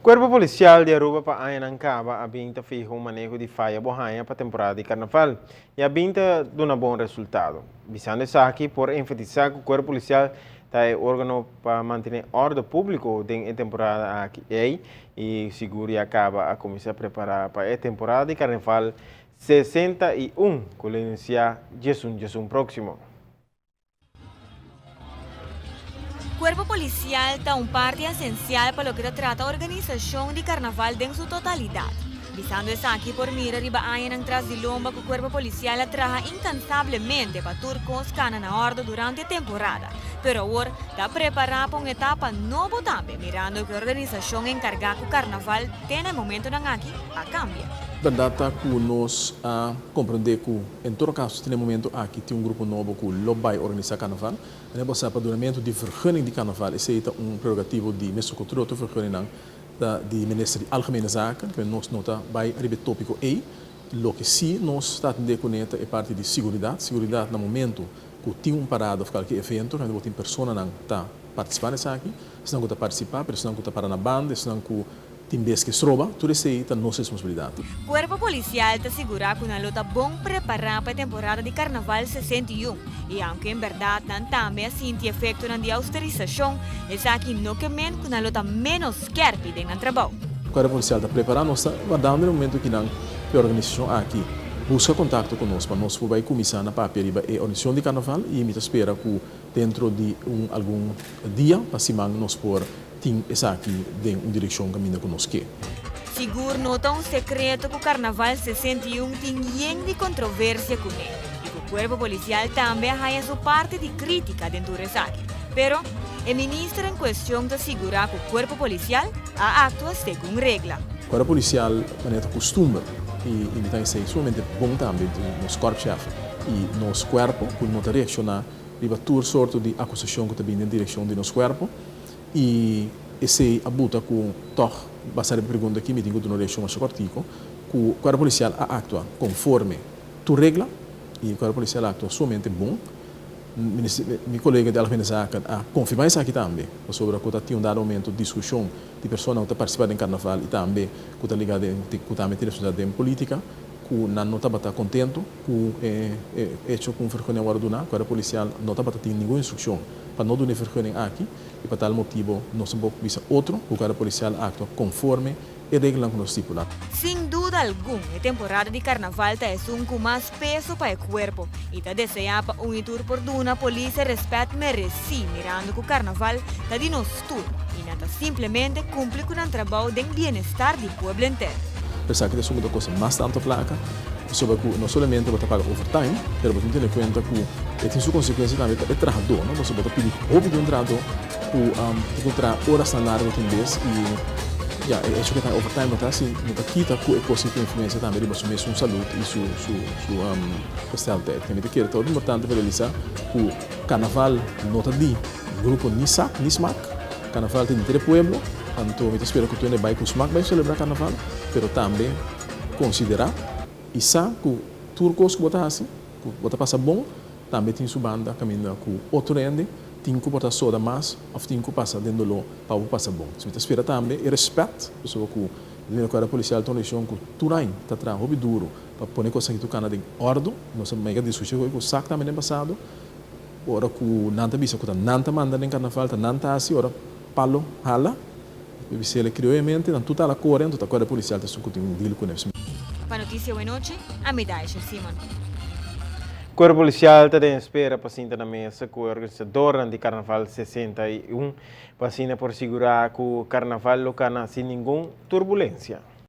Cuerpo Policial di Aruba pa añanan caba a bin ta fiha un maneho di faya bo haña pa temporada di Carnaval y a bin ta duna bon resultado. Bisando esaki por enfatisa cu Cuerpo Policial ta e organo pa mantene orde publico den e temporada aki ey y sigur ya caba a cuminsa prepara pa e temporada di Carnaval 61 cu lo inicia djesun djesun proximo. Cuerpo Policial ta un parti esencial pa loke ta trata organisacion di Carnaval den su totalidad. Bisando esaki por mira riba añanan tras di lomba cu Cuerpo Policial a traha incansablemente pa tur cos cana na ordo durante e temporada. Pero awor ta prepara pa un etapa nobo tambe mirando cu e organisacion encarga cu Carnaval te na e momentonan aki a cambia. Berdad ta cu nos a comprende cu En todo caso tin e momento aki tin un grupo nobo cu lo bay organisa carnaval. En e bosa pa dunamento di vergunning di carnaval esey ta un prerogativo di mesun cu tur otro vergunningnan ta di Minister di Algemene Zaken. Pero nos no ta bay riba e topico ey. Loke si nos ta atende cune ta e parti di siguridad. Siguridad na momento cu tin un parada of cualkier evento caminda bo tin personanan ta participa na esaki. Esnan cu ta participa pero esnan cu ta para na banda, esnan cu. Tin bes ke stroba, tur esei ta nos responsabilidat. Kuerpo Polisial ta sigurá ku nan lo ta bon prepará pa e temporada di Karnaval 61 i aunke en bèrdat nan tambe a sinti efektonan di austerisashon, esaki no ke men ku nan lo ta ménos skèrpi den nan trabou. Kuerpo Polisial ta prepará, nos ta wardando e momento ki nan e organisashon aki buska kontakto ku nos pa nos por bai kuminsá na papia riba e organisashon di Karnaval i mi ta spera ku dentro di un algun dia pa siman nos por Tin esaki den un direkshon kaminda ku nos ke. Sigur no ta un sekreto ku Karnaval 61 tin yen di kontroversia kuné i ku kuerpo polisial tambe a haña su parti di krítika den tur esaki. Pero, e minister en kuestion ta sigurá ku kuerpo polisial a aktua segun regla. Kuerpo polisial manera ta kustumber i mi ta esei sumamente bon tambe di nos korpschef i nos kuerpo ku no ta reakshoná riba tur sorto di akusashon ku ta bini den direkshon di nos kuerpo. I esei a buta ku tòg, basá riba e pregunta aki, mi tin ku duna un reakshon masha kòrtiku, ku Kuerpo Polisial a aktua konforme tur regla i Kuerpo Polisial a aktua sumamente bon. Mi kolega di Algemene Zaken a konfirmá esaki tambe, pasobra ku ta tin un dado momento diskushon di persona ku ta partisipá den karnaval i tambe ku ta ligá den ku tambe tin responsabilidat den polítika, ku nan no tabata kontentu ku e echo ku un vergunning a wòrdu duná. Kuerpo Polisial no tabata tin ningun instrukshon pa no duna e vergunning aki i pa tal motibo nos no por bisa otro ku Kuerpo Polisial a aktua konforme e reglanan ku nos stipulá. Sin duda algun e temporada di karnaval ta esun ku mas peso pa e kuerpo i ta deseá pa un i tur por duna polis e rèspèt meresí mirando ku karnaval ta di nos tur i nan ta simplemente kumpli ku nan trabou den bienestar di pueblo enter. Esaki ta esun ku ta kosta mas tantu plaka. Pasobra ku no solamente bo ta paga overtime, pero bo tin tene kuenta ku e tin su konsekuensia tambe pa e trahadó, no? Pasobra bo ta pidi hopi di un trahadó ku tin ku traha orasnan largu tin bes i ya, e hecho ku e ta overtime no ta hasi, no ta kita ku e kos tin influensia tambe riba su mesun salud i su su su gesteldheid. Mi ta kere ta hopi importante pa realisa ku karnaval no ta di grupo ni sak ni smak, karnaval ta di henter e pueblo, anto mi ta spera ku tur hende bai ku smak bai selebrá karnaval, pero tambe. Konsiderá i sa ku tur kos ku bo ta hasi, ku bo ta pasa bon, tambe tin su banda kaminda ku otro hende tin ku por ta soda mas òf tin ku pasa den doló pa bo pasa bon. Mi ta spera tambe e rèspèt, pasobra ku mi ta kuerda polisial ta un region ku tur aña ta traha hopi duru pa pone kos aki tur kana den òrdu. Nos a mega diskushon ku sak tambe den pasado, ora ku nan ta bisa ku ta nan ta manda den karnaval, ta nan ta hasi, ora palo hala. Bisele crioyamente nan tur ta la core anto ta cuerda policial ta esun cu tin un deal cu ne. Pa Noticia Wenochi, ami Daisha Simon. Cuerpo Policial ta den espera pa sinta na mesa cu e organisadornan di Carnaval 61 pa asina por sigura cu Carnaval lo cana sin ningun turbulencia.